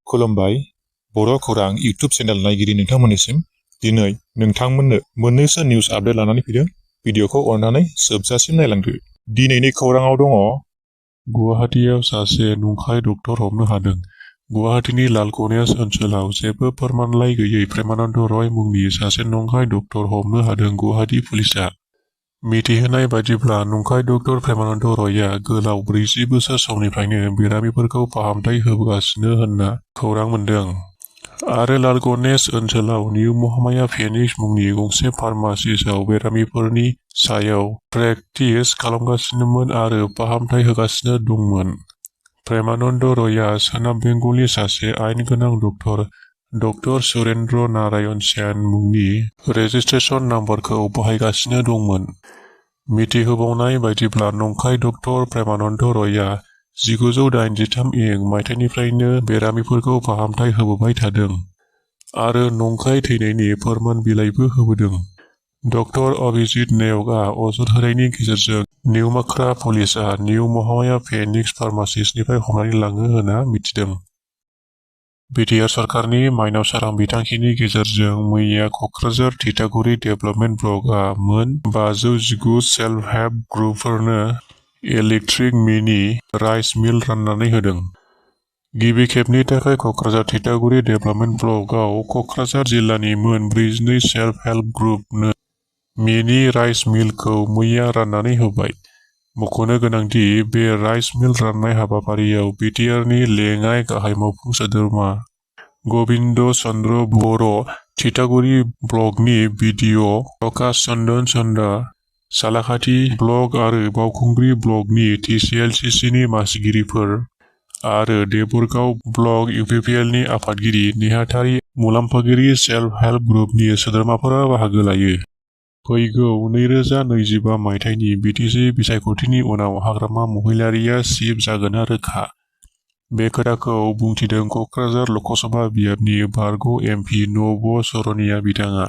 खुलुमबाय बर' खौरां YouTube channel नायगिरि नोंथांमोननिसिम दिनै नोंथांमोननो मोननैसो निउस आपडेट लानानै फैदों। भिडिअखौ अननानै जोबजासिम नायलांदो। दिनैनि खौराङाव दङ गुवाहाटीयाव सासे नंखाय डक्टर हमनो हादों। गुवाहाटीनि लालगनेस ओनसोलाव जेबो फोरमानलाइ गैयै प्रेमानन्द रय मुंनि सासे नंखाय डक्टर हमनो हादों गुवाहाटी पुलिसआ। मिथिहोनाय बायदिब्ला नंखाय डक्टर प्रेमानन्द रयआ गोलाव 40 बोसोर समनिफ्रायनो बेरामिफोरखौ फाहामथाय होबोगासिनो होनना खौरां मोन्दों आरो लालगनेस ओनसोलाव निउ महामाया फेनिक्स मुंनि गंसे फार्मासिस्टआव बेरामिफोरनि सायाव प्रेक्टिस खालामगासिनोमोन आरो फाहामथाय होगासिनो दंमोन। प्रेमानन्द रयआ सोनाब बेंगलनि सासे आयेन गोनां डक्टर सुरेन्द्र नारायण सेन मुंनि रेजिस्ट्रेसन नाम्बारखौ बाहायगासिनो दंमोन। मिथिहोबावनाय बायदिब्ला नंखाय डक्टर प्रेमानन्द रयआ 1983 मायथाइनिफ्रायनो बेरामिफोरखौ फाहामथाय होबोबाय थादों आरो नंखाय थैनायनि फोरमान बिलाइबो होबोदों। डक्टर अभिजित नेवगआ अजद होनायनि गेजेरजों निउमाख्रा पुलिसआ निउ महामाया फेनिक्स फार्मासिस्टनिफ्राय हमनानै लाङो होनना मिथिदों। बिटिआर सरकारनि माइनाव सारां बिथांखिनि गेजेरजों मैया क'क्राझार थिथागुरि डेभेलपमेन्ट ब्लकआ मोन 519 सेल्फ हेल्प ग्रुपफोरनो इलेक्ट्रिक मिनि राइस मिल राननानै होदों। गिबि खेबनि थाखाय क'क्राझार थिथागुरि डेभेलपमेन्ट ब्लकआव क'क्राझार जिल्लानि मोन 42 सेल्फ हेल्प ग्रुपनो मिनि राइस मिलखौ मैया राननानै होबाय। मख'नो गोनांदि बे राइस मिल राननाय हाबाफारियाव बिटिआरनि लेङाइ गाहाय मावफुं सोद्रोमा गबिन्द चन्द्र बर', थिथागुरि ब्लकनि बिडिअ प्रकाश चन्दन चन्दा, सालाकाथि ब्लक आरो बावखुंग्रि ब्लकनि TCLCCनि मासिगिरिफोर आरो देबरगाव ब्लक UPPLनि आफादगिरि नेहाथारि मुलाम्फागिरि सेल्फ हेल्प ग्रुपनि सोद्रोमाफोरा बाहागो लायो। फैगौ 2025 मायथाइनि बिटिसि बिसायख'थिनि उनाव हाग्रामा महिलारिया चिफ जागोना रोखा। बे खोथाखौ बुंथिदों क'क्राझार लकसभा बियाबनि बारग' MP नब सरनिया बिथाङा।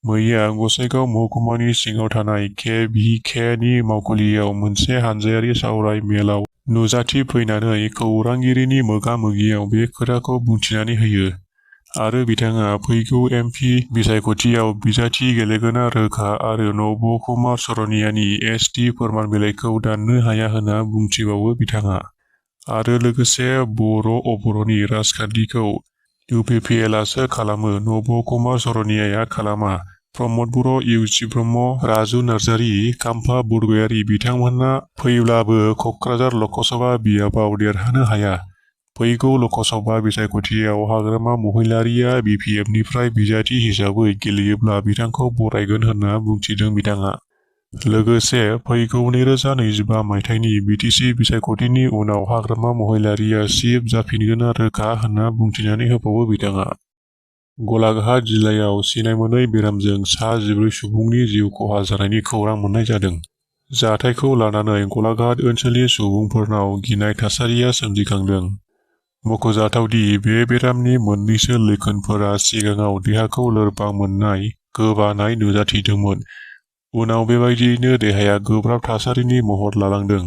मैया गसाइगाव महकुमानि सिङाव थानाय KVK नि मावखुलियाव मोनसे हानजायारि सावराय मेलाव नुजाथि फैनानै खौरांगिरिनि मोगा-मोगियाव बे खोथाखौ बुंथिनानै होयो आरो बिथाङा फैगौ MP बिसायख'थियाव बिजाथि गेलेगोना रोखा आरो नब कुमार सरनियानि ST फोरमान बिलाइखौ दाननो हाया होनना बुंथिबावो बिथाङा। आरो लोगोसे बर'नि राजखान्थिखौ UPPLआसो खालामो, नब कुमार सरनियाया खालामा। प्रमद बर', UC ब्रह्म, राजु नार्जारि, खाम्फा बरगयारि बिथांमोनहा फैब्लाबो क'क्राझार लकसभा बियाबाव देरहानो हाया। फैगौ लकसभा बिसायख'थियाव हाग्रामा महिलारिया BPFनिफ्राय बिजाथि हिसाबै गेलेयोब्ला बिथांखौ बरायगोन होनना बुंथिदों बिथाङा। लोगोसे फैगौ 2025 मायथाइनि बिटिसि बिसायख'थिनि उनाव हाग्रामा महिलारिया चिफ जाफिनगोना रोखा होनना बुंथिनानै होबावो बिथाङा। गलाघाट जिल्लायाव सिनायमोनै बेरामजों सा 14 सुबुंनि जिउ खहा जानायनि खौरां मोननाय जादों। जाथायखौ लानानै गलाघाट ओनसोलनि सुबुंफोरनाव गिनाय थासारिया सोमजिखांदों। मख'जाथावदि बे बेरामनि मोननैसो लैखोनफोरा सिगाङाव देहाखौ लोरबां मोननाय, गोबानाय नुजाथिदोंमोन। उनाव बेबायदियैनो देहाया गोब्राब थासारिनि महर लालांदों।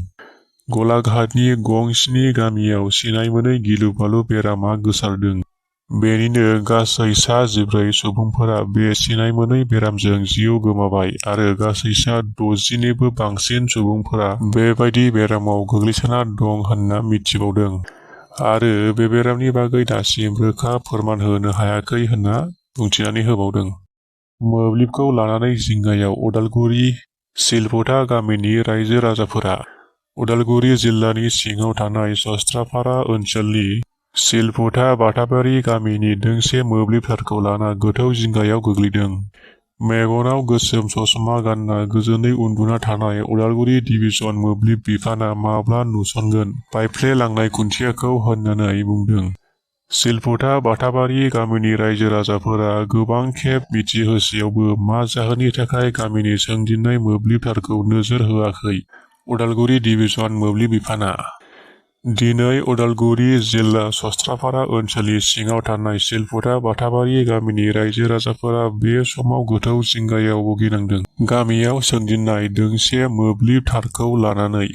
गलाघाटनि गं 7 गामियाव सिनायमोनै गिलु-बालु बेरामा गोसारदों। बेनिनो गासै सा 14 सुबुंफोरा बे सिनायमोनै बेरामजों जिउ गोमाबाय आरो गासै सा 60 निबो बांसिन सुबुंफोरा बेबायदि बेरामाव गोग्लैसोना दं होनना मिथिबावदों आरो बे बेरामनि बागै दासिम रोखा फोरमान होनो हायाखै होनना बुंथिनानै होबावदों। मोब्लिबखौ लानानै जिंगायाव उदालगुरि सिलपथा गामिनि रायजो-राजाफोरा। उदालगुरि जिल्लानि सिङाव थानाय सस्त्राफारा ओनसोलनि सिलपथा बाथाबारि गामिनि दोंसे मोब्लिब तारखौ लाना गोथौ जिंगायाव गोग्लैदों। मेगनाव गोसोम ससमा गानना गोजोनै उन्दुना थानाय उदालगुरि डिभिजन मोब्लिब बिफाना माब्ला नुसनगोन बायफ्लेलांनाय खुन्थियाखौ होननानै बुंदों। सिलपथा बाथाबारि गामिनि रायजो-राजाफोरा गोबां खेब मिथिहोसेयावबो मा जाहोननि थाखाय गामिनि सोंदिंनाय मोब्लिब तारखौ नोजोर होआखै उदालगुरि डिभिजन मोब्लिब बिफाना। दिनै उदालगुरि जिल्ला सस्त्राफारा ओनसोलनि सिङाव थानाय सिलपथा बाथाबारि गामिनि रायजो-राजाफोरा बे समाव गोथौ जिंगायाव भुगिनांदों। गामियाव सोंदिंनाय दोंसे मोब्लिब तारखौ लानानै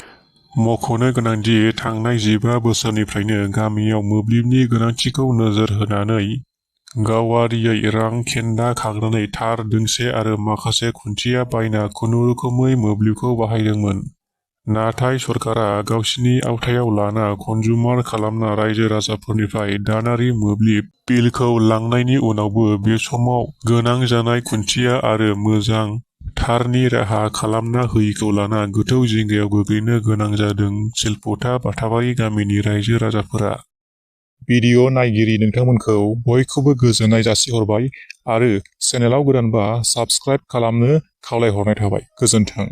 मख'नो गोनांदि थांनाय 15 बोसोरनिफ्रायनो गामियाव मोब्लिबनि गोनांथिखौ नोजोर होनानै गावारियै रां खेन्दा खांनानै थार दोंसे आरो माखासे खुन्थिया बायना खुनुरुखुमै मोब्लिबखौ बाहायदोंमोन। नाथाय सरकारा गावसिनि आवथायाव लाना कनजुमार खालामना रायजो राजाफोरनिफ्राय दानारि मोब्लिब बिलखौ लांनायनि उनावबो बे समाव गोनां जानाय खुन्थिया आरो मोजां थारनि राहा खालामना होयिखौ लाना गोथौ जिंगायाव गोग्लैनो गोनां जादों सिलपथा बाथाबारि गामिनि रायजो राजाफोरा। भिडिअ नायगिरि नोंथांमोनखौ बयखौबो गोजोननाय जासिहरबाय आरो चेनेलाव गोदानबा साबस्क्राइब खालामनो खावलायहरनाय थाबाय। गोजोन्थों।